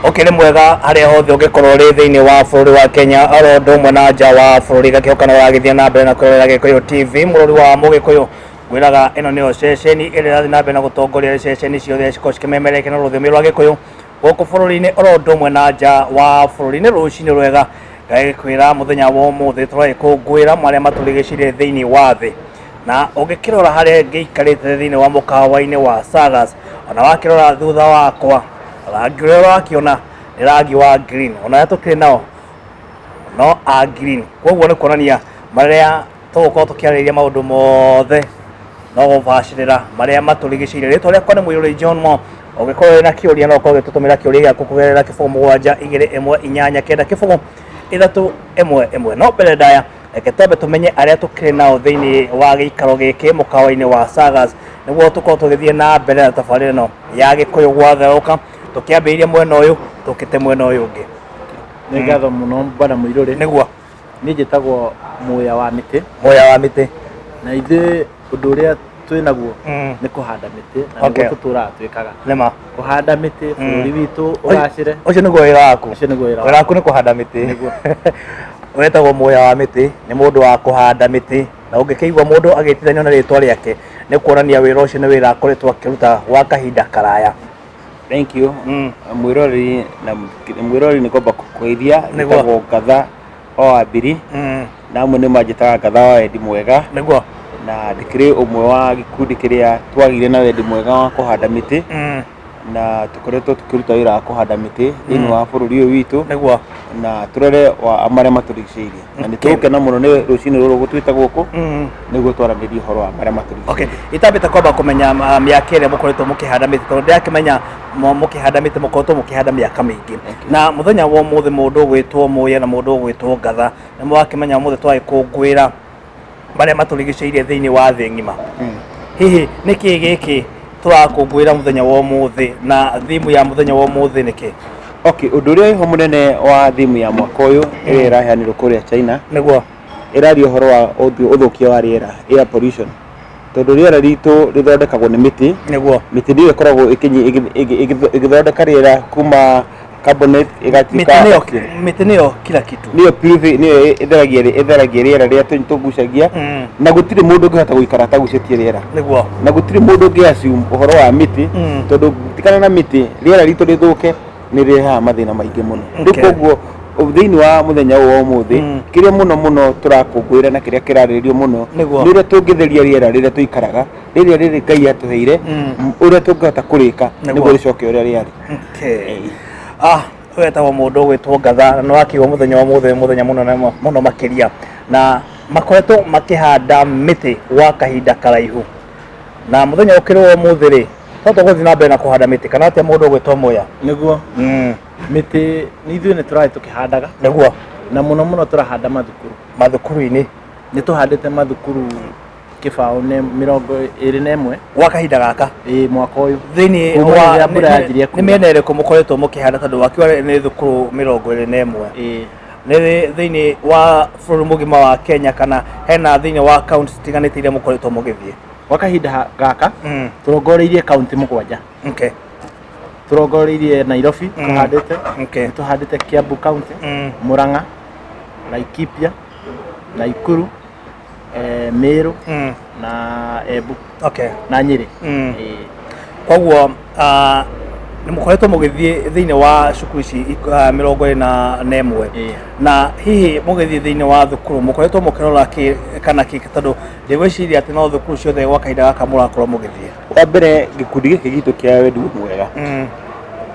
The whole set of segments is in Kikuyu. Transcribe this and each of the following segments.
Ũkĩrĩ mwega harĩa hothe ũngĩkorwo ũrĩ thĩinĩ wa bũrũri wa Kenya oro ũndũ ũmwe na nja wa bũrũri. Gakĩhoka nĩ ũragĩthiĩ na mbere na kwĩrorera Gĩkũyũ TV, mũrori wa Mũgĩkũyũ. Ngwĩraga ĩno nĩyo ceceni ĩrĩa ĩrathiĩ na mbere na gũtongoria ceceni ciothe cikorwo cikĩmemerekia na rũthiomi rwa Gĩkũyũ gũkũ bũrũri-inĩ oro ũndũ ũmwe na nja wa bũrũri. Nĩ rũcinĩ rwega ngagĩkwĩra mũthenya wa ũmũthĩ tũragĩkũngũĩra marĩa matũrigicĩirie thĩinĩ wa thĩ. Na ũngĩkĩrora harĩa ngĩikarĩte thĩinĩ wa mũkawa-inĩ wa Sagas, ona wakĩrora thutha wakwa, rangi ũrĩa ũrakĩona nĩ rangi wa green. Ona arĩa tũkĩrĩ nao no a green. Koguo nĩ kuonania marĩa tũgũkorwo tũkĩarĩrĩria maũndũ mothe no gũbacĩrĩra marĩa matũrigicĩirie. Rĩtwa rĩakwa nĩ Mũirũrĩ John Mo. Ũngĩkorwo wĩna kĩũria no ũkorwo ũgĩtũtũmĩra kĩũria gĩaku kũgerera 0 7 2 1 8 9 0 3 1 1. No mbere ndaya reke twambe tũmenye arĩa tũkĩrĩ nao thĩinĩ wa gĩikaro gĩkĩ mũkawa-inĩ wa Sagas, nĩguo tũkorwo tũgĩthiĩ na mbere na tabarĩra ĩno ya Gĩkũyũ gwatherũka, tũkĩambĩrĩria mwena ũyũ tũkĩte mwena ũyũ ũngĩ. Nĩ ngatho mũno Bwana Mũirũrĩ. Nĩguo. Niĩ njĩtagwo Mũya wa Mĩtĩ. Mũya wa Mĩtĩ. Na ithuĩ ũndũ ũrĩa twĩ naguo nĩ kũhanda mĩtĩ na nĩguo tũtũraga twĩkaga. Nĩma. Kũhanda mĩtĩ bũrũri witũ ũgacĩre. Ũcio nĩguo wĩra waku. Ũcio nĩguo wĩra Wĩra waku nĩ kũhanda mĩtĩ. Nĩguo. Wetagwo Mũya wa Mĩtĩ, nĩ mũndũ wa kũhanda mĩtĩ, na ũngĩkĩigua mũndũ agĩtithanio na rĩtwa rĩake nĩ kuonania wĩra ũcio nĩ wĩra akoretwo akĩruta gwa kahinda karaya. Thank you. Mwĩroreri na mwĩroreri nĩ kwamba kũgeithia. Nĩguo. Njĩtagwo Ngatha o Wambiri. Na amwe nĩ manjĩtaga Ngatha wa Wendi Mwega. Nĩguo. Na ndĩkĩrĩ ũmwe wa gĩkundi kĩrĩa twagĩire na wendi mwega wa kũhanda mĩtĩ. Na tũkoretwo tũkĩruta wĩra wa kũhanda mĩtĩ thĩinĩ wa bũrũri ũyũ witũ. Nĩguo. Na tũrore wa marĩa matũrigicĩirie. Na nĩ tũgũkena mũno nĩ rũcinĩ rũrũ gũtwĩta gũkũ nĩguo twaranĩrie ũhoro wa marĩa matũrigicĩirie. Okay, itambĩte kwamba kũmenya mĩaka ĩrĩa mũkoretwo mũkĩhanda mĩtĩ, tondũ ndĩrakĩmenya mũkĩhanda mĩtĩ mũkoretwo mũkĩhanda mĩaka mĩingĩ. Na mũthenya wa ũmũthĩ mũndũ ũgwĩtwo Mũya na mũndũ ũgwĩtwo Ngatha nĩ mũrakĩmenya ũmũthĩ twagĩkũngũĩra marĩa matũrigicĩirie thĩinĩ wa thĩ ng'ima. Hihi nĩkĩ gĩkĩ tũrakũngũĩra mũthenya wa ũmũthĩ na thimu ya mũthenya wa ũmũthĩ nĩkĩ? Okay, ũndũ ũrĩa wĩho mũnene wa thimu ya mwaka ũyũ ĩrĩa ĩraheanirwo kũrĩa China. Nĩguo. Ĩraria ũhoro wa ũthũkia wa rĩera, air pollution. Tondũ rĩera ritũ rĩthondekagwo nĩ mĩtĩ. Nĩguo. Mĩtĩ nĩyo ĩkoragwo ĩgĩthondeka rĩera kuma carbonate ĩgatuĩka Mĩtĩ nĩyo oxygen. Mĩtĩ nĩyo kila kitu. Nĩyo purify, nĩyo ĩtheragia rĩera rĩrĩa tũgucagia. Na gũtirĩ mũndũ ũngĩhota gũikara atagucĩtie rĩera. Nĩguo. Na gũtirĩ mũndũ ũngĩ assume ũhoro wa mĩtĩ, tondũ tigana na mĩtĩ, rĩera ritũ rĩthũke nĩ rĩrehaga mathĩna maingĩ mũno. Rĩu koguo thĩinĩ wa mũthenya ũyũ wa ũmũthĩ, kĩrĩa mũno mũno tũrakũngũĩra na kĩrĩa kĩrarĩrĩrio mũno nĩ ũrĩa tũngĩtheria rĩera rĩrĩa tũikaraga, rĩrĩa rĩrĩ Ngai atũheire, ũrĩa tũngĩhota kũrĩka nĩguo rĩcoke ũrĩa rĩarĩ. Okay. Ah, ũyũ etagwo mũndũ ũgwĩtwo Ngatha, na nĩwakĩigua mũthenya wa ũmũthĩ nĩ mũthenya mũnene mũno makĩria, na makoretwo makĩhanda mĩtĩ gwa kahinda karaihu, na mũthenya ũkĩrĩ wa ũmũthĩ rĩ, no tũgũthiĩ na mbere na kũhanda mĩtĩ kana atĩa mũndũ ũgwĩtwo Mũya? Nĩguo. Mĩtĩ nĩ ithuĩ nĩ tũrathiĩ tũkĩhandaga. Nĩguo. Na mũno mũno tũrahanda mathukuru. Mathukuru-inĩ. Nĩ tũhandĩte mathukuru kĩbaũ nĩ 21. Gwa kahinda gaka? Ĩĩ, mwaka ũyũ. Thĩinĩ Kuma wa rĩrĩa mbura yanjirie nĩ kuura. mĩena ĩrĩkũ mũkoretwo mũkĩhanda, tondũ wakiuga nĩ thukuru 21? Ĩĩ. Nĩ thĩinĩ wa bũrũri mũgima wa Kenya kana hena thĩinĩ wa kaunti citiganĩte iria mũkoretwo mũgĩthiĩ? Gwa kahinda gaka tũrongoreirie kaunti 7. Tũrongoreirie Nairobi, tũhandĩte. Nĩ tũhandĩte Kiambu kaunti, Murang'a, Laikipia, Nakuru, Meru na Embu na Nyeri. Koguo nĩ mũkoretwo mũgĩthiĩ thĩinĩ wa cukuru ici 21. Na hihi mũgĩthiĩ thĩinĩ wa thukuru mũkoretwo mũkĩrora kĩ kana kĩ, tondũ ndĩgwĩciria atĩ no thukuru ciothe gwa kahinda gaka mũrakorwo mũgĩthiĩ? Wa mbere gĩkundi gĩkĩ gitũ kĩa wendi mwega,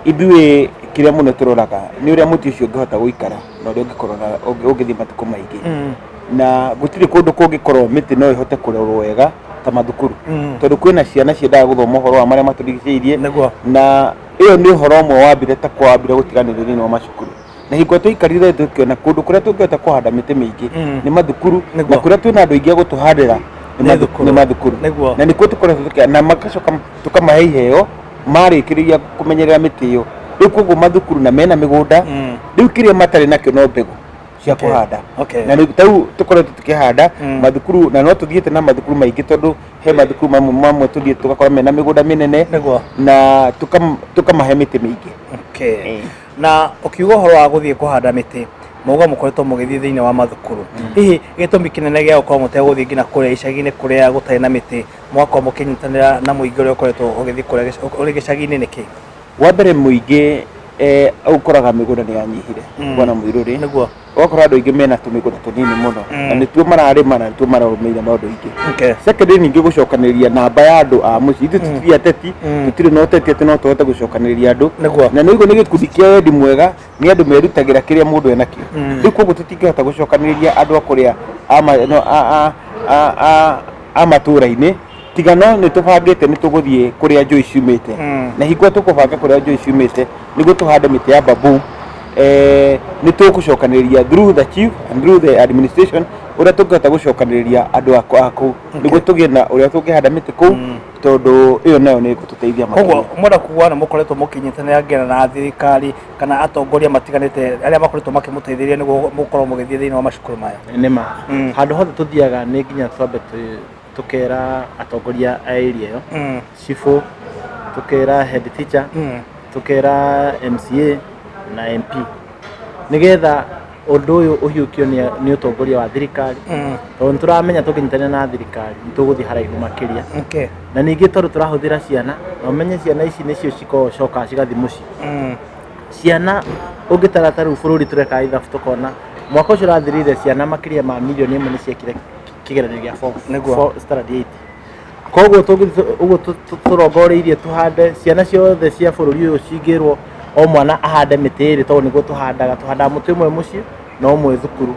ithuĩ kĩrĩa mũno tũroraga nĩ ũrĩa mũtĩ ũcio ũngĩhota gũikara na ũrĩa ũngĩkorwo na ũngĩthiĩ matukũ maingĩ. Na gũtirĩ kũndũ kũngĩkorwo mĩtĩ no ĩhote kũrorwo wega ta mathukuru, tondũ kwĩna ciana ciendaga gũthoma ũhoro wa marĩa matũrigicĩirie. Na ĩyo nĩ ũhoro ũmwe wambire ta kwambire gũtiganĩrio thĩinĩ wa macukuru. Na hingo ĩrĩa twaikarire thĩ tũkĩona kũndũ kũrĩa tũngĩhota kũhanda mĩtĩ mĩingĩ nĩ mathukuru, na kũrĩa twĩna andũ aingĩ a gũtũhandĩra nĩ mathukuru. Na nĩkuo tũkoretwo tũkĩ, na magacoka tũkamahe iheo marĩkĩrĩria kũmenyerera mĩtĩ ĩyo. Rĩu koguo mathukuru na mena mĩgũnda, rĩu kĩrĩa matarĩ nakĩo no mbegũ cia kũhanda. Na rĩu tarĩu tũkoretwo tũkĩhanda mathukuru, na no tũthiĩte na mathukuru maingĩ, tondũ he mathukuru mamwe mamwe tũthiĩte tũgakora mena mĩgũnda mĩnene na tũkamahe mĩtĩ mĩingĩ. Okay. Na ũkiuga ũhoro wa gũthiĩ kũhanda mĩtĩ, mauga mũkoretwo mũgĩthiĩ thĩinĩ wa mathukuru. Hihi gĩtũmi kĩnene gĩa gũkorwo mũtegũthiĩ nginya kũrĩa icagi-inĩ kũrĩa gũtarĩ na mĩtĩ, mũgakorwo mũkĩnyitanĩra na mũingĩ ũrĩa ũkoretwo ũgĩthiĩ kũrĩa ũrĩ gĩcagi-inĩ nĩkĩ? Wa mbere mũingĩ ũkoraga mĩgũnda nĩ yanyihire, bwana Mũirũrĩ. Nĩguo. Ũgakora andũ aingĩ mena tũmĩgũnda tũnini mũno, na nĩtuo mararĩma na nĩtuo mararũmĩrĩra maũndũ aingĩ. Secondly, ningĩ gũcokanĩrĩria namba ya andũ a mũciĩ, ithuĩ tũtirĩ ateti, tũtirĩ na ũteti atĩ no tũhote gũcokanĩrĩria andũ. Na nĩ ũguo nĩ gĩkundi kĩa wendi mwega, nĩ andũ merutagĩra kĩrĩa mũndũ enakĩo. Rĩu koguo tũtingĩhota gũcokanĩrĩria andũ a kũrĩa a matũra-inĩ, tiga no nĩ tũbangĩte nĩ tũgũthiĩ kũrĩa njũĩ ciumĩte. Na hingo ĩrĩa tũkũbanga kũrĩa njũĩ ciumĩte, nĩguo tũhande mĩtĩ ya bamboo, nĩ tũgũcokanĩrĩria through the chief and through the administration ũrĩa tũngĩhota gũcokanĩrĩria andũ a kũu, nĩguo tũgĩe na ũrĩa tũngĩhanda mĩtĩ kũu, tondũ ĩyo nayo nĩ ĩgũtũteithia makĩria. Koguo mwenda kuga nĩ mũkoretwo mũkĩnyitanĩra nginya na thirikari kana atongoria matiganĩte arĩa makoretwo makĩmũteithĩrĩria nĩguo mũkorwo mũgĩthiĩ thĩinĩ wa macukuru maya? Nĩ ma. Handũ hothe tũthiaga nĩ nginya twambe tũkera atongoria a area ĩyo, cibũ, tũkera head teacher, tũkera MCA na MP, nĩgetha ũndũ ũyũ ũhiũkio nĩ ũtongoria wa thirikari, tondũ nĩ tũramenya tũngĩnyitanĩra na thirikari nĩ tũgũthiĩ haraihu makĩria. Na ningĩ tondũ tũrahũthĩra ciana, na ũmenye ciana ici nĩcio cikoragwo cokaga cigathiĩ mũciĩ. Ciana ũngĩtara ta rĩu bũrũri tũreka ithabu tũkona mwaka ũcio ũrathirire ciana makĩria ma mirioni 1 nĩ ciekire kĩgeranio gĩa form four standard 8. Koguo ũguo tũrongoreirie tũhande ciana ciothe cia bũrũri ũyũ cingĩrwo o mwana ahande mĩtĩ 2, tondũ nĩguo tũhandaga, tũhandaga mũtĩ ũmwe mũciĩ na ũmwe thukuru.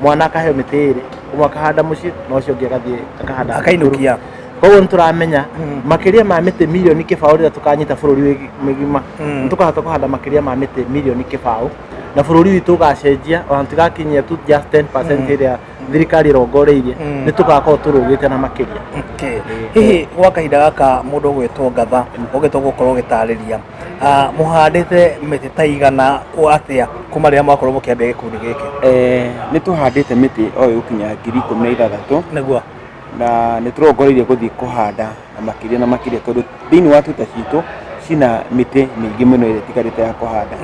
Mwana akaheo mĩtĩ 2, ũmwe akahanda mũciĩ na ũcio ũngĩ agathiĩ akahanda thukuru. Akainũkia. Koguo nĩ tũramenya makĩria ma mĩtĩ mirioni 0 rĩrĩa tũkanyita bũrũri mũgima, nĩ tũkahota kũhanda makĩria ma mĩtĩ mirioni 0 na bũrũri witũ ũgacenjia, ona tũtigakinyia tu just 10% ĩrĩa thirikari ĩrongoreirie, nĩ tũgakorwo tũrũgĩte na makĩria. Hihi gwa kahinda gaka mũndũ ũgwĩtwo Ngatha ũgĩtwo gũkorwo ũgĩtarĩria, mũhandĩte mĩtĩ ta igana atĩa kuma rĩrĩa mwakorwo mũkĩambia gĩkundi gĩkĩ? Nĩ tũhandĩte mĩtĩ o ĩgũkinya 16,000. Nĩguo. Na nĩ tũrongoreirie gũthiĩ kũhanda na makĩria na makĩria, tondũ thĩinĩ wa tuta citũ cina mĩtĩ mĩingĩ mũno ĩrĩa ĩtigarĩte ya kũhanda.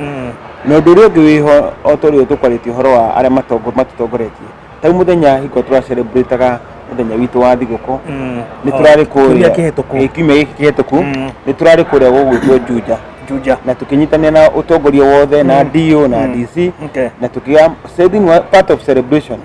Na ũndũ ũrĩa ũngĩ wĩho, o ta ũrĩa tũkwarĩtie ũhoro wa arĩa matũtongoretie, ta rĩu mũthenya hingo tũra celebrate-aga mũthenya witũ wa thigũkũ, nĩ tũrarĩ kũrĩa Kiumia kĩhĩtũku. Kiumia gĩkĩ kĩhĩtũku, nĩ tũrarĩ kũrĩa gũgwĩtwo Juja. Juja. Na tũkĩnyitanĩra na ũtongoria wothe na DO na DC, na tũkĩga thĩinĩ wa part of celebration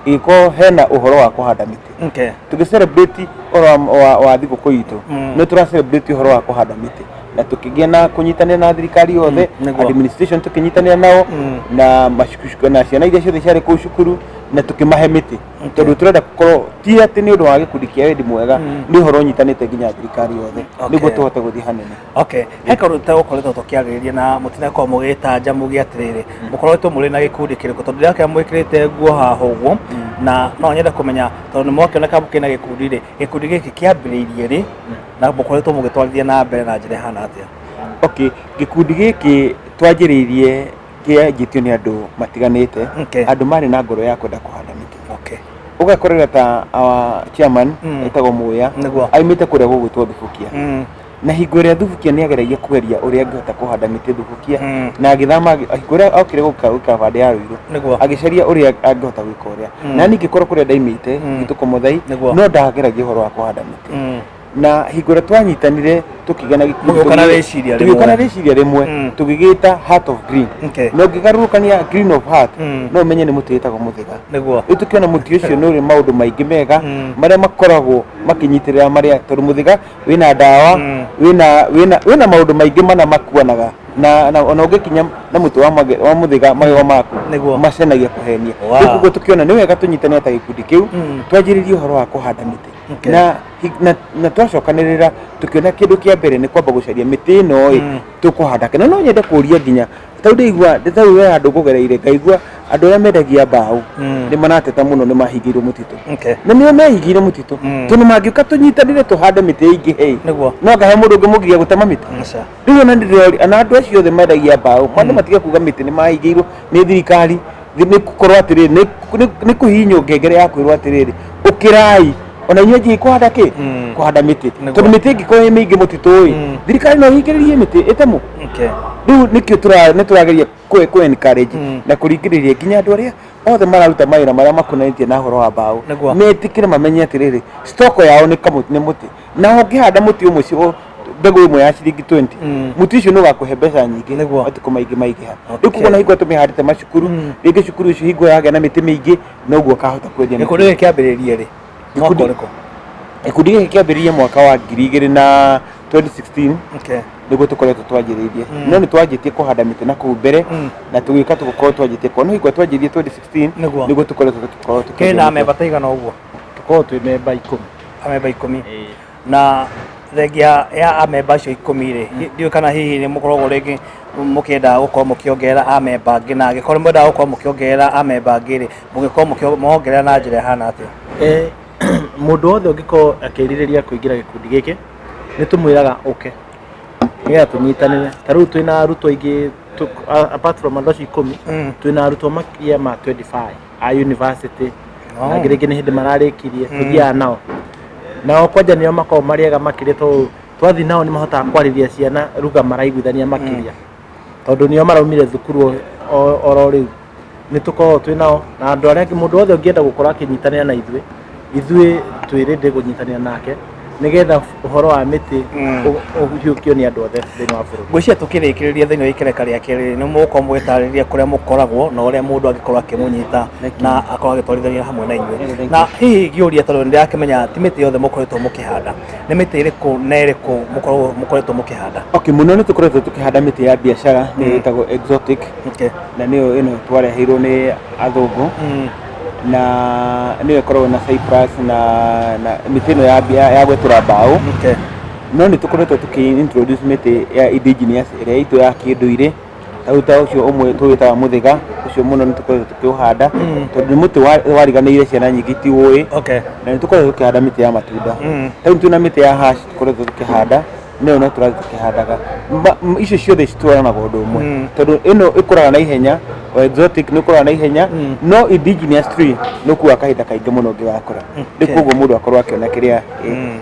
ĩgĩkorwo hena ũhoro wa kũhanda mĩtĩ. Tũgĩ celebrate ũhoro wa thigũkũ itũ, nĩ tũra celebrate ũhoro wa kũhanda mĩtĩ, na tũkĩgĩa na kũnyitanĩra na thirikari yothe, administration tũkĩnyitanĩra nao, na macuku na ciana iria ciothe ciarĩ kũu cukuru, na tũkĩmahe mĩtĩ, tondũ tũrenda gũkorwo ti atĩ nĩ ũndũ wa gĩkundi kĩa wendi mwega, nĩ ũhoro ũnyitanĩte nginya thirikari yothe, nĩguo tũhote gũthiĩ hanene. Okay, he kaũndũ tũtagũkoretwo tũkĩarĩrĩria na mũtinakorwo mũgĩtanja muge atĩrĩrĩ, mũkoretwo mũrĩ na gĩkundi kĩrĩkũ, tondũ ndĩrakĩona mwĩkĩrĩte nguo haha ũguo, na no nyende kũmenya tondũ nĩ mwakĩoneka mũkĩrĩ na gĩkundi rĩ, gĩkundi gĩkĩ kĩambĩrĩirie rĩ na mũkoretwo mũgĩtwarithia na mbere na njĩra ĩhana atĩa? Okay, gĩkundi gĩkĩ twanjĩrĩirie kĩanjĩtio nĩ andũ matiganĩte, andũ marĩ na ngoro ya kwenda kũhanda mĩtĩ. Ũgakorera ta our chairman etagwo Muya, aimĩte kũrĩa gũgwĩtwo Thubukia. Na hingo ĩrĩa Thubukia nĩ ageragia kũgeria ũrĩa angĩhota kũhanda mĩtĩ Thubukia, na agĩthama, hingo ĩrĩa okire gũka gwĩka bande ya Ruiru, agĩcaria ũrĩa angĩhota gwĩka ũrĩa. Na niĩ ngĩkorwo kũrĩa ndaimĩte, Gĩtũkũ Mũthai, no ndageragia ũhoro wa kũhanda mĩtĩ. Na hingo ĩrĩa twanyitanire tũkĩgĩa na gĩkundi, Mũgĩũka na rĩciria rĩmwe. Tũgĩũka na rĩciria rĩmwe, tũgĩgĩta Heart of Green. Na ũngĩgarũrũkania Green of Heart, no ũmenye nĩ mũtĩ wĩtagwo mũthĩga. Rĩu tũkĩona mũtĩ ũcio nĩ ũrĩ maũndũ maingĩ mega marĩa makoragwo makĩnyitĩrĩra marĩa, tondũ mũthĩga wĩna ndawa, wĩna maũndũ maingĩ mana makuanaga na ona ũngĩkinya na mũtĩ wa mũthĩga magego maku macenagia kũhenia. Rĩu koguo tũkĩona nĩ wega tũnyitane ta gĩkundi kĩu, twanjĩrĩrie ũhoro wa kũhanda mĩtĩ. Na twacokanĩrĩra tũkĩona kĩndũ kĩa mbere nĩ kwamba gũcaria mĩtĩ ĩno ĩ tũkũhanda. Na no nyende kũria nginya tau ndĩigua tau we handũ ngũgereire ngaigua andũ arĩa mendagia mbaũ nĩ marateta mũno nĩ mahingĩirwo mũtitũ. Na nĩo mehingĩire mũtitũ, tondũ mangĩũka tũnyitanĩre tũhande mĩtĩ ĩingĩ ĩ, no anga he mũndũ ũngĩmũgiria gũtema mĩtĩ. Rĩu ona ndĩroria ona andũ acio othe mendagia mbaũ andũ matige kuga mĩtĩ nĩ mahingĩirwo nĩ thirikari, nĩ gũkorwo atĩrĩrĩ, nĩ kũhihinywo ngengere ya kwĩrwo atĩrĩrĩ, ũkĩrai Ona inyuĩ anjiai kũhanda kĩ? Kũhanda mĩtĩ. Tondũ mĩtĩ ĩngĩkorwo ĩ mĩingĩ mũtitũ ĩ, thirikari no ĩhingĩrĩrie mĩtĩ ĩtemwo. Rĩu nĩkĩo nĩ tũrageria kũ encourage na kũringĩrĩria nginya andũ arĩa othe mararuta mawĩra marĩa makonainie na ũhoro wa mbaũ metĩkĩre mamenye atĩrĩrĩ, stock yao nĩ kamũtĩ, nĩ mũtĩ. Na ũngĩhanda mũtĩ ũmwe mbegũ ĩmwe ya ciringi 20, mũtĩ ũcio nĩ ũgakũhe mbeca nyingĩ matukũ maingĩ maingĩha. Rĩu koguo na hingo tũmĩhandĩte macukuru, rĩngĩ cukuru icio hingo yagĩa na mĩtĩ mĩingĩ, noguo ũkahota kwendia mĩtĩ. Gĩkundi gĩkĩ kĩambĩrĩirie rĩ? Mwaka ũrĩkũ? Gĩkundi gĩkĩ kĩambĩrĩirie mwaka wa 2000 na 2016. Nĩguo tũkoretwo twanjĩrĩirie. No nĩ twanjĩtie kũhanda mĩtĩ na kũu mbere, na tũgĩka tũgũkorwo twanjĩtie kuo, no hingo twanjĩrĩirie 2016 nĩguo tũkoretwo tũgĩkorwo tũkĩendia Kĩna mĩtĩ. Amemba ta igana ũguo? Tũkoragwo twĩ memba 10. Amemba 10. Na thengia ya amemba acio 10 rĩ, ndiũĩ kana hihi nĩ mũkoragwo rĩngĩ mũkĩenda gũkorwo mũkĩongerera amemba angĩ, na angĩkorwo nĩ mwendaga gũkorwo mũkĩongerera amemba angĩ rĩ, mũngĩkorwo mũkĩmongerera na njĩra ĩhana atĩa? Mũndũ wothe ũngĩkorwo akĩrirĩria kũingĩra gĩkundi gĩkĩ, nĩ tũmwĩraga oke nĩgetha tũnyitanĩre. Ta rĩu twĩna arutwo aingĩ, apart from andũ acio 10, twĩna arutwo makĩria ma 25 a university, na angĩ rĩngĩ nĩ hĩndĩ mararĩkirie, tũthiaga nao. Nao kwanja nĩo makoragwo marĩ ega makĩria, tondũ twathiĩ nao nĩ mahotaga kwarĩria ciana ruga maraiguithania makĩria, tondũ nĩo maraumire thukuru oro rĩu. Nĩ tũkoragwo twĩ nao na andũ arĩa angĩ, mũndũ wothe ũngĩenda gũkorwo akĩnyitanĩra na ithuĩ, ithuĩ twĩ ready kũnyitanĩra nake nĩgetha ũhoro wa mĩtĩ ũhiũkio nĩ andũ othe thĩinĩ wa bũrũri. Ngwĩciria tũkĩrĩkĩrĩria thĩinĩ wa ikereka rĩa kerĩ nĩ mũgũkorwo mũgĩtarĩria kũrĩa mũkoragwo na ũrĩa mũndũ angĩkorwo akĩmũnyita na akorwo agĩtwarithania hamwe na inyuĩ. Na hihi ngĩũria, tondũ nĩ ndĩrakĩmenya ti mĩtĩ yothe mũkoretwo mũkĩhanda, nĩ mĩtĩ ĩrĩkũ na ĩrĩkũ mũkoretwo mũkĩhanda? Okay, mũno nĩ tũkoretwo tũkĩhanda mĩtĩ ya biacara, nĩyo ĩtagwo exotic, na nĩyo ĩno twareheirwo nĩ athũngũ, na nĩyo ĩkoragwo na cypress na mĩtĩ ĩno ya gwetũra mbaũ. No nĩ tũkoretwo tũkĩ introduce mĩtĩ ya indigenous ĩrĩa itũ ya kĩndũire, ta rĩu ta ũcio ũmwe tũwĩtaga mũthĩga, ũcio mũno nĩ tũkoretwo tũkĩũhanda, tondũ nĩ mũtĩ wariganĩire ciana nyingĩ itiũĩ. Na nĩ tũkoretwo tũkĩhanda mĩtĩ ya matunda. Ta rĩu twĩna mĩtĩ ya hash tũkoretwo tũkĩhanda, nayo no tũrathiĩ tũkĩhandaga. Icio ciothe citwaranaga ũndũ ũmwe, tondũ ĩno ĩkũraga na ihenya, o exotic nĩ ĩkũraga na ihenya, no indigenous tree nĩ ũkuaga kahinda kaingĩ mũno ũngĩgakũra. Rĩu koguo mũndũ akorwo akĩona kĩrĩa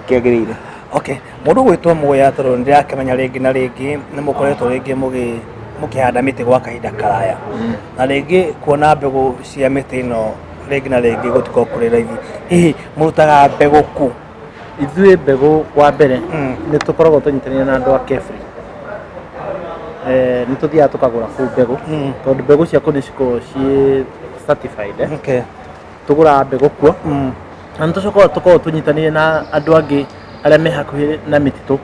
kĩagĩrĩire. Okay, mũndũ ũgwĩtwo Muya, tondũ nĩ ndĩrakĩmenya rĩngĩ na rĩngĩ nĩ mũkoretwo rĩngĩ mũkĩhanda mĩtĩ gwa kahinda karaya, na rĩngĩ kuona mbegũ cia mĩtĩ ĩno rĩngĩ na rĩngĩ gũtikoragwo kũrĩ raithi. Hihi mũrutaga mbegũ kũ? Ithuĩ mbegũ wa mbere nĩ tũkoragwo tũnyitanĩire na andũ a KEFRI. Nĩ tũthiaga tũkagũra kũu mbegũ, tondũ mbegũ cia kũu nĩ cikoragwo ciĩ certified. Tũgũraga mbegũ kuo. Na nĩ tũcokaga tũkoragwo tũnyitanĩire na andũ angĩ arĩa me hakuhĩ na mĩtitũ.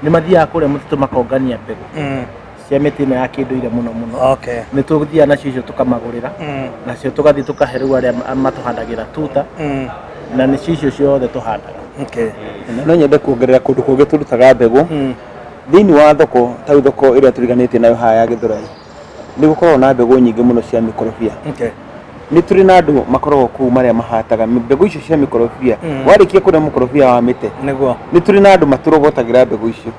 Nĩ mathiaga kũrĩa mũtitũ makongania mbegũ cia mĩtĩ ĩno ya kĩndũire mũno mũno. Nĩ tũthiaga nacio icio tũkamagũrĩra, nacio tũgathiĩ tũkahe rĩu arĩa matũhandagĩra tuta, na nĩcio icio ciothe tũhandaga. Na no nyende kuongerera kũndũ kũngĩ tũrutaga mbegũ thĩinĩ wa thoko, ta rĩu thoko ĩrĩa tũriganĩtie nayo haha ya Gĩthũrai, nĩ gũkoragwo na mbegũ nyingĩ mũno cia mĩkorobia. Nĩ tũrĩ na andũ makoragwo kũu marĩa mahataga mbegũ icio cia mĩkorobia. Warĩkia kũrĩa mũkorobia wa mĩtĩ, nĩ tũrĩ na andũ matũrogotagĩra mbegũ icio,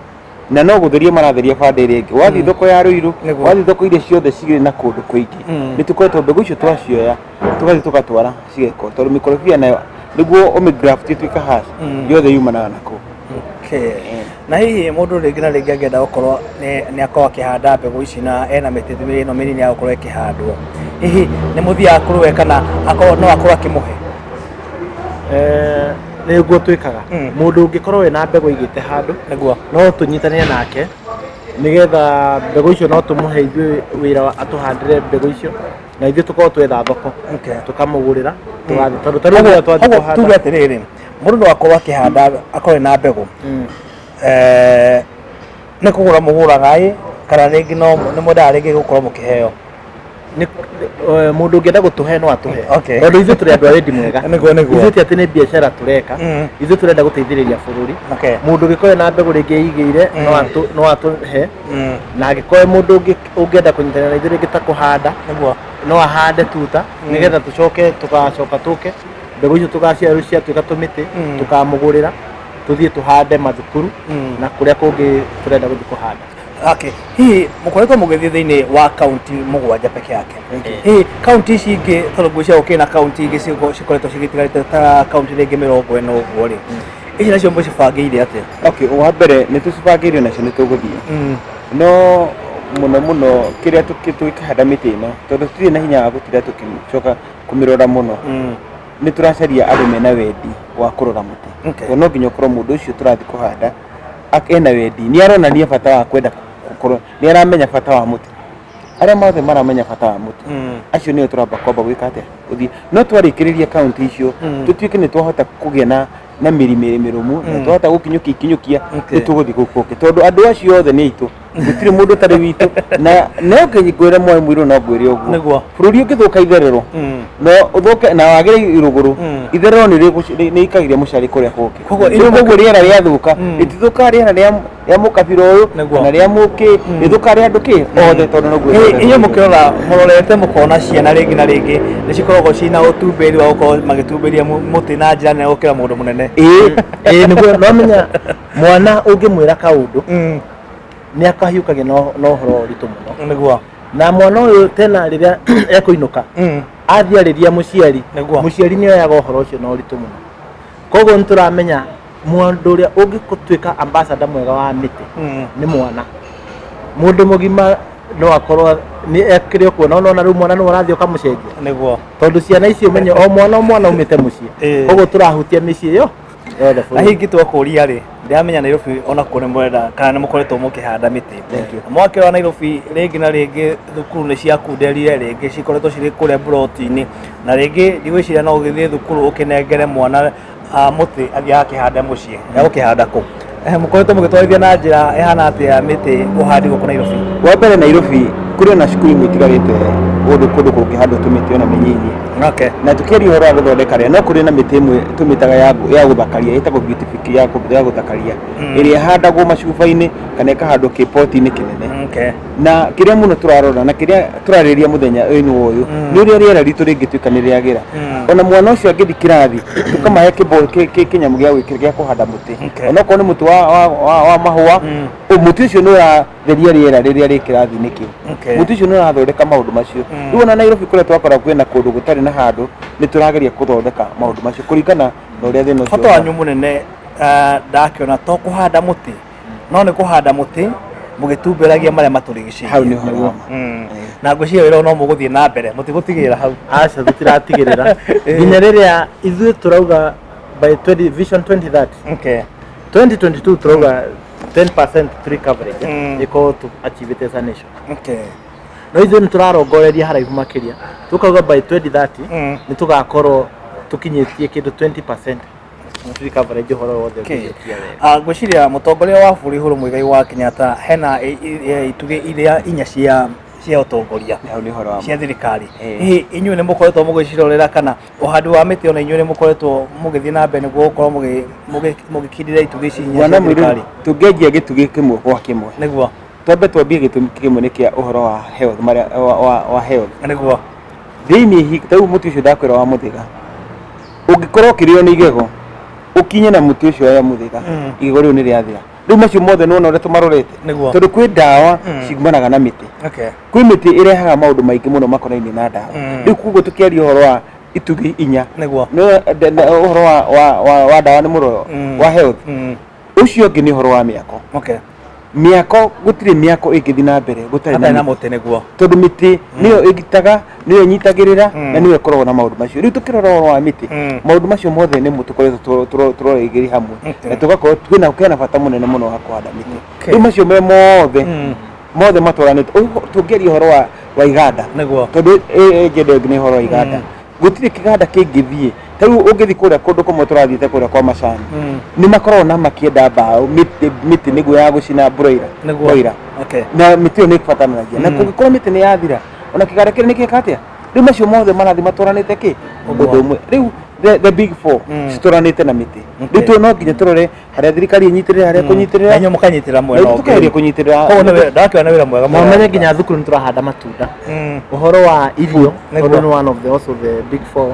na no gũtheria maratheria banda ĩrĩa ĩngĩ. Wathiĩ thoko ya Ruiru, wathiĩ thoko iria ciothe cirĩ na kũndũ kũingĩ, nĩ tũkoretwo mbegũ icio twacioya tũgathiĩ tũgatwara cigekwo, tondũ mĩkorobia nayo nĩguo ũmĩgraft ĩtuĩke hash, yothe yumanaga na kũu. Na hihi mũndũ rĩngĩ na rĩngĩ angĩenda gũkorwo nĩ akorwo akĩhanda mbegũ ici na ena mĩtĩ ĩno mĩnini ya gũkorwo ĩkĩhandwo, hihi nĩ mũthiaga kũrĩ we kana akorwo no akorwo akĩmũhe? Nĩguo twĩkaga. Mũndũ ũngĩkorwo wĩna mbegũ aigĩte handũ, no tũnyitanĩre nake nĩgetha mbegũ icio no tũmũhe ithuĩ wĩra wa atũhandĩre mbegũ icio, na ithuĩ tũkorwo twetha thoko, tũkamũgũrĩra, tũgathiĩ, tondũ ta rĩu rĩrĩa twathiĩ Koguo kũhanda tuge atĩrĩrĩ, mũndũ no akorwo akĩhanda akorwo ena mbegũ, nĩ kũgũra mũgũraga ĩ, kana rĩngĩ no nĩ mwendaga rĩngĩ gũkorwo mũkĩheo? Mũndũ ũngĩenda gũtũhe no atũhe. Tondũ ithuĩ tũrĩ andũ a wendi mwega. Nĩguo, nĩguo. Ithuĩ ti atĩ nĩ biacara tũreka, ithuĩ tũrenda gũteithĩrĩria bũrũri. Mũndũ ũngĩkorwo ena mbegũ rĩngĩ eigĩire, no atũhe. Na angĩkorwo mũndũ ũngĩenda kũnyitanĩra na ithuĩ rĩngĩ ta kũhanda, no ahande tuta, nĩgetha tũcoke tũgacoka tũke mbegũ icio tũgaciara rĩu ciatuĩka tũmĩtĩ, tũkamũgũrĩra tũthiĩ tũhande mathukuru na kũrĩa kũngĩ tũrenda gũthiĩ kũhanda. Okay. Hihi mũkoretwo mũgĩthiĩ thĩinĩ wa kaunti mũgwanja peke yake. Hihi kaunti ici ingĩ tondũ ngwĩciria gũkĩrĩ na kaunti ingĩ cikoretwo cigĩtigarĩte ta kaunti rĩngĩ 40 ũguo rĩ. Ici nacio mũcibangĩire atĩa? Okay, wa mbere nĩ tũcibangĩire nacio nĩ tũgũthiĩ. No mũno mũno kĩrĩa tũkĩhanda mĩtĩ ĩno tondũ tũtirĩ na hinya wa gũtinda tũgĩcoka kũmĩrora mũno. Nĩ tũracaria andũ mena wendi wa kũrora mũtĩ. Tondũ no nginya ũkorwo mũndũ ũcio tũrathiĩ kũhanda ena wendi, nĩ aronania bata wa kwenda gũkorwo, nĩ aramenya bata wa mũtĩ. Arĩa mothe maramenya bata wa mũtĩ, acio nĩo tũramba kwamba gwĩka atĩa, gũthiĩ. No twarĩkĩrĩria kaunti icio, tũtuĩke nĩ twahota kũgĩa na mĩri mĩrũmu, na twahota gũkinyũkia ikinyũkia, nĩ tũgũthiĩ kũu kũngĩ. Tondũ andũ acio othe nĩ aitũ, gũtirĩ mũndũ ũtarĩ witũ. Na no ngwĩre mwaĩ mũirũ, no ngwĩre ũguo. Bũrũri ũngĩthũka itherero, no ũthũke na wagĩre irũgũrũ, itherero nĩ rĩikagĩria mũcari kũrĩa kũngĩ. Koguo Rĩu koguo rĩera rĩathũka, rĩtithũkaga rĩera rĩa mũkabira ũyũ, kana rĩa mũkĩ, rĩthũkaga rĩa andũ kĩ othe, tondũ noguo rĩera Inyuĩ rĩthũkaga. Mũkĩrora mũrorete mũkona ciana rĩngĩ na rĩngĩ nĩ cikoragwo ciĩna ũtumbĩri wa gũkorwo magĩtumberia mũtĩ na njĩra nene gũkĩra mũndũ mũnene. Ĩĩ, ĩĩ nĩguo. No menya mwana ũngĩmwĩra kaũndũ nĩ akahiũkagia na ũhoro ũritũ mũno. Na mwana ũyũ tena rĩrĩa ekũinũka athiĩ arĩria mũciari, mũciari nĩ oyaga ũhoro ũcio na ũritũ mũno. Koguo nĩ tũramenya mũndũ ũrĩa ũngĩtuĩka ambassador mwega wa mĩtĩ nĩ mwana. Mũndũ mũgima no akorwo nĩ ekĩrĩ okuona, ona rĩu mwana nĩ ũrathiĩ ũkamũcenjia. Tondũ ciana ici ũmenye o mwana o mwana umĩte mũciĩ. Koguo tũrahutia mĩciĩ yo yothe Na bũrũri. hihi ingĩtua kũũria rĩ, ndĩramenya Nairobi onakuo nĩ mũrenda kana nĩ mũkoretwo mũkĩhanda mĩtĩ. Thank you. Mwakĩrora Nairobi rĩngĩ na rĩngĩ thukuru nĩ ciakunderire, rĩngĩ cikoretwo cirĩ kũrĩa mburoti-inĩ, na rĩngĩ ndigwĩciria no ũgĩthiĩ thukuru ũkĩnengere mwana mũtĩ athiĩ agakĩhande mũciĩ, egũkĩhanda kũ? Mũkoretwo mũgĩtwarithia na njĩra ĩhana atĩa mĩtĩ ũhandi gũkũ Nairobi? Wa mbere Nairobi kũrĩ ona cukuru imwe itigarĩte kũndũ kũngĩhandwo tũmĩtĩ ona mĩnyinyi. Na tũkĩaria ũhoro wa gũthondeka rĩ, no kũrĩ na mĩtĩ ĩmwe tũmĩtaga ya gũthakaria, ĩtagwo beautification ya gũthakaria, ĩrĩa ĩhandagwo macuba-inĩ kana ĩkahandwo kĩpoti-inĩ kĩnene. Na kĩrĩa mũno tũrarora na kĩrĩa tũrarĩrĩria mũthenya ũyũ ũyũ nĩ ũrĩa rĩera ritũ rĩngĩtuĩka nĩ rĩagĩra. Ona mwana ũcio angĩthiĩ kĩrathi tũkamahe kĩnyamũ gĩa gwĩkĩra gĩa kũhanda mũtĩ. Onokorwo nĩ mũtĩ wa mahũa, mũtĩ ũcio nĩ ũratheria rĩera rĩrĩa rĩ kĩrathi-inĩ kĩu. Mũtĩ ũcio nĩ ũrathondeka maũndũ macio. Rĩu ona Nairobi kũrĩa twakora kwĩna kũndũ gũtarĩ na handũ, nĩ tũrageria gũthondeka maũndũ macio kũringana na ũrĩa thĩna ũcio Bata wanyu mũnene ndakĩona to kũhanda mũtĩ, no nĩ kũhanda mũtĩ mũgĩtumbĩragia marĩa matũrigicĩirie. Hau nĩ ũhoro wa ma. Na ngwĩciria wĩra ũyũ no mũgũthiĩ na mbere, mũtigũtigĩrĩra hau. Aca, tũtiratigĩrĩra. Nginya rĩrĩa ithuĩ tũrauga by 20, Vision 2030, 2022 tũrauga 10% tree coverage ĩkorwo tũ achieve as a nation. No ithuĩ nĩ tũrarongoreria haraihu makĩria, tũkauga by 2030 nĩ tũgakorwo tũkinyĩtie kĩndũ 20% tree coverage ũhoro wothe ũkĩiyũkia wega. Ngwĩciria mũtongoria wa bũrũri Uhuru Muigai wa Kenyatta hena itugĩ iria inya cia ũtongoria Hau nĩ ũhoro wa ma. cia thirikari. Hihi inyuĩ nĩ mũkoretwo mũgĩcirorera kana ũhandi wa mĩtĩ ona inyuĩ nĩ mũkoretwo mũgĩthiĩ na mbere nĩguo gũkorwo mũgĩkindĩra itugĩ ici inya Bwana cia Mũirũ, thirikari? tũngĩanjia gĩtugĩ kĩmwe gwa kĩmwe. Twambe twambie gĩtũmi kĩmwe nĩ kĩa ũhoro wa health, marĩa, wa health. Thĩinĩ hi, ta rĩu mũtĩ ũcio ndakwĩra wa mũthĩga, ũngĩkorwo ũkĩrĩo nĩ igego, ũkinye na mũtĩ ũcio wa mũthĩga, igego rĩu nĩ rĩathira. Rĩu macio mothe nĩwona ũrĩa tũmarorete? Tondũ kwĩ ndawa ciumanaga na mĩtĩ. Kwĩ mĩtĩ ĩrehaga maũndũ maingĩ mũno makonainie na ndawa. Rĩu koguo tũkĩaria ũhoro wa itugĩ inya, ũhoro wa ndawa nĩ mũroro, wa health. Ũcio ũngĩ nĩ ũhoro wa mĩako. Mĩako, gũtirĩ mĩako ĩngĩthiĩ na mbere gũtarĩ na mĩtĩ. Mũtĩ, Tondũ mĩtĩ nĩyo ĩgitaga, nĩyo ĩnyitagĩrĩra, na nĩyo ĩkoragwo na maũndũ macio. Rĩu tũkĩrora ũhoro wa mĩtĩ, maũndũ macio mothe nĩmo tũkoretwo tũrora igĩrĩ hamwe, na tũgakorwo kwĩna bata mũnene mũno wa kũhanda mĩtĩ. Rĩu macio me mothe mothe matwaranĩte. Tũngĩaria ũhoro wa iganda, tondũ agenda ĩngĩ nĩ ũhoro wa iganda, gũtirĩ kĩganda kĩngĩthiĩ. Ta rĩu ũngĩthiĩ kũrĩa kũndũ kũmwe tũrathiĩte kũrĩa kwa macani, nĩ makoragwo na makĩenda mbaũ, mĩtĩ nĩguo ya gũcina broiler. Broiler. Na mĩtĩ ĩyo nĩ ĩbataranagia, na kũngĩkorwo mĩtĩ nĩ yathira, ona kĩganda kĩrĩa nĩ gĩka atĩa? Rĩu macio mothe marathiĩ matwaranĩte kĩ ũndũ ũmwe. Rĩu the big four citwaranĩte na mĩtĩ. Rĩu no nginya tũrore harĩa thirikari ĩnyitĩrĩre, harĩa kũnyitĩrĩra, Na inyuĩ mũkanyitĩrĩra mwena na ũngĩ. tũkageria kũnyitĩrĩra. Koguo nĩ wĩra, ndakĩona wĩra mwega Na mũno. ũmenye nginya thukuru nĩ tũrahanda matunda. Ũhoro wa irio, tondũ nĩ one of the also the big four.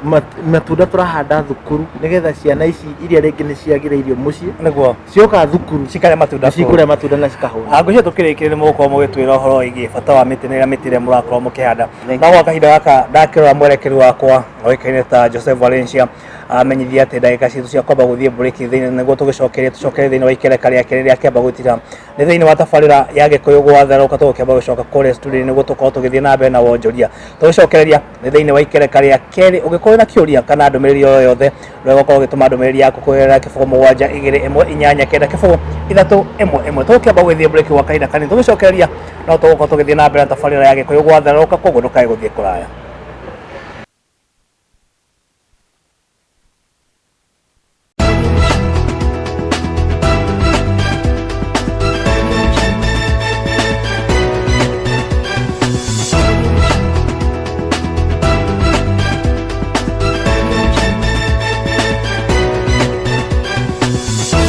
Matunda tũrahanda thukuru nĩgetha ciana ici iria rĩngĩ nĩ ciagire irio mũciĩ Nĩguo. Cioka thukuru Cikarĩa matunda kũu. Cikũrĩa matunda na cikahũna. Ngwĩciria tũkĩrĩkĩrĩria nĩ mũgũkorwo mũgĩtwĩra ũhoro wĩgiĩ bata wa mĩtĩ na ĩrĩa mĩtĩ ĩrĩa mũrakorwo mũkĩhanda. Thank No gwa kahinda gaka ndakĩrora mwerekeri wakwa oĩkaine ta Joseph Valencia amenyithia atĩ ndagĩka citũ cia kwamba gũthiĩ mburĩki thĩinĩ nĩguo tũgĩcokerie tũcokerie thĩinĩ wa ikereka rĩa kerĩ rĩa kĩamba gwĩtira nĩ thĩinĩ wa tabarĩra ya Gĩkũyũ gwatherũka. Tũgũkĩamba gũcoka kũrĩa studio nĩguo tũkorwo tũgĩthiĩ na mbere na wonjoria. Tũgĩcokereria nĩ thĩinĩ wa ikereka rĩa kerĩ. Ũngĩkorwo na kĩũria kana ndũmĩrĩri o yothe, wega ũkorwo ũgĩtũma ndũmĩrĩri yaku kũgerera 0721890311. Tũgũkĩamba gũgĩthiĩ break gwa kahinda kanini. Tũgĩcokereria no tũgũkorwo tũgĩthiĩ na mbere na tabarĩra ya Gĩkũyũ gwatherũka, koguo ndũkae gũthiĩ kũraya.